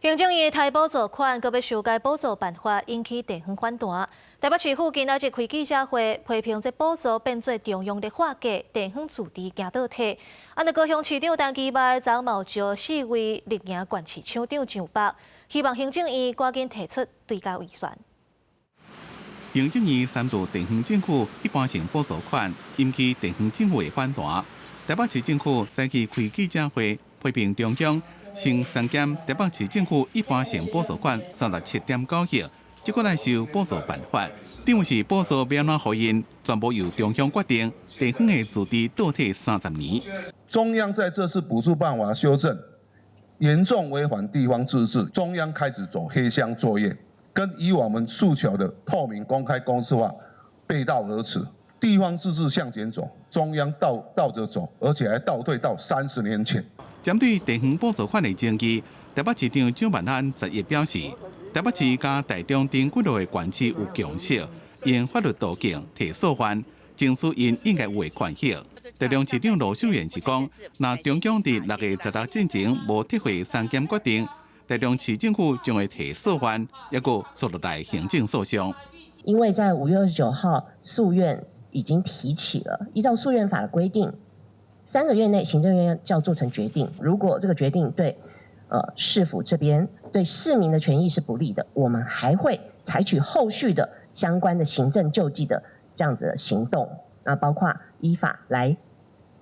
行政院提補助款，閣欲修改補助辦法，引起地方反彈。台北市府今仔日開記者會，批評這補助變做中央咧劃價，地方自治驚倒退。啊，若高雄市長陳其邁昨嘛召四位綠營縣市首長上北，希望行政院趕緊提出追加預算。行政院三度地方政府一般性補助款，引起地方政府的反彈。台北市政府早起開記者會，批評中央先削減台北市政府一般性補助款37.9億，這閣來修補助辦法，等於是補助欲按怎予𪜶，全部由中央決定，地方的自治倒退30年。中央在這次補助辦法修正，嚴重違反地方自治，中央開始走黑箱作業，跟以往我們訴求的透明、公開、公司化背道而馳。地方自治向前走，中央倒倒著走，而且還倒退到30年前。針對地方補助款的爭議，台北市長蔣萬安11表示，台北市佮台中等幾落個縣市有共識，用法律途徑提訴願，爭取𪜶應該有的權益。台中市長盧秀燕是講，若中央佇6月16進前無撤回削減決定，台中市政府將會提訴願，抑閣紲落來行政訴訟。因為在5月29號訴願已經提起了，依照訴願法的規定，3個月內行政院就要做成決定。如果這個決定對市府這邊對市民的權益是不利的，我們還會採取後續的相關的行政救濟的這樣子的行動，那包括依法來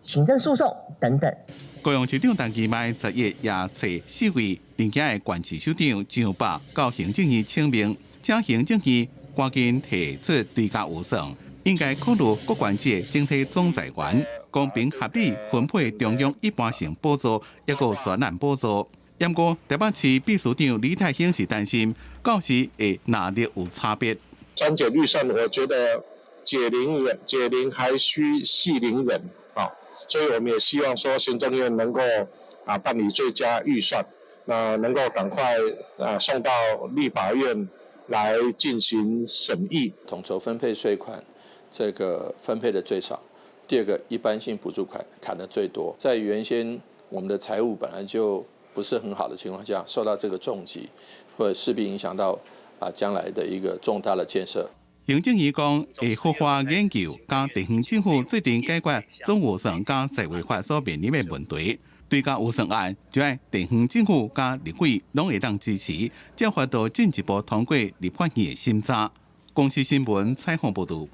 行政訴訟等等。高雄市長陳其邁11也揣四位綠營的縣市首長上北到行政院請命，請行政院趕緊提出追加預算，應該考慮各縣市整體總財源，公平合理分配中央一般性補助，抑閣專案補助。毋過台北市秘書長李泰興是擔心，到時會藍綠有差別。刪減預算，我覺得解鈴人解鈴還需繫鈴人啊，所以我們也希望說行政院能夠辦理追加預算，那能夠趕快送到立法院來進行審議。統籌分配稅款，這個分配的最少。第二個，一般性補助款砍得最多，在原先我們的財務本來就不是很好的情況下，受到這個重擊，會勢必影響到將來的一個重大的建設。行政院講會好好研究，佮地方政府做陣解決總預算佮財務法所面臨的問題，追加預算案就愛地方政府佮立委攏會當支持，才有法度進一步通過立法院的審查。公視新聞採訪報導。